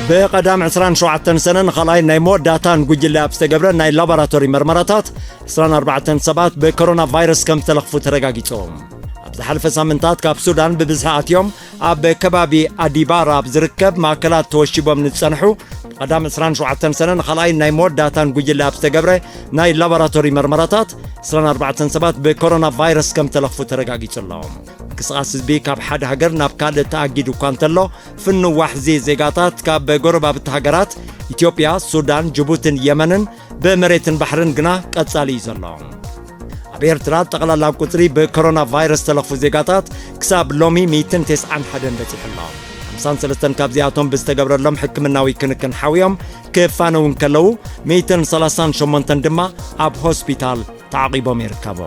ብቐዳም ዕስራን ሸውዓተን ሰነ ንኻልኣይ ናይ መወዳእታን ጉጅለ ኣብ ዝተገብረ ናይ ላቦራቶሪ መርመራታት፣ ዕስራን ኣርባዕተን ሰባት ብኮሮና ቫይረስ ከም ዝተለኽፉ ተረጋጊጹ። ኣብ ዝሓለፈ ሳምንታት ካብ ሱዳን ብብዝሒ ኣትዮም ኣብ ከባቢ ኣዲባራ ኣብ ዝርከብ ማእከላት ተወሺቦም ንዝጸንሑ፣ ብቐዳም ዕስራን ሸውዓተን ሰነ ንኻልኣይ ናይ መወዳእታን ጉጅለ ኣብ ዝተገብረ ናይ ላቦራቶሪ መርመራታት፣ ዕስራን ኣርባዕተን ሰባት ብኮሮና ቫይረስ ከም ዝተለኽፉ ተረጋጊጹ ኣሎ። ምንቅስቓስ ህዝቢ ካብ ሓደ ሃገር ናብ ካልእ ተኣጊዱ እኳ እንተሎ፣ ፍንዋሕዚ ዜጋታት ካብ ጎረባብቲ ሃገራት ኢትዮጵያ፣ ሱዳን፣ ጅቡትን የመንን ብመሬትን ባሕርን ግና ቀጻሊ እዩ ዘሎ። ኣብ ኤርትራ ጠቕላላ ቁጽሪ ብኮሮና ቫይረስ ተለኽፉ ዜጋታት ክሳብ ሎሚ ሚእትን ተስዓን ሓደን በጺሑ ኣሎ። ሓምሳን ሰለስተን ካብዚኣቶም ብዝተገብረሎም ሕክምናዊ ክንክን ሓውዮም ክፋነዉ እንከለዉ፣ ሚእትን ሰላሳን ሸሞንተን ድማ ኣብ ሆስፒታል ተዓቒቦም ይርከቡ።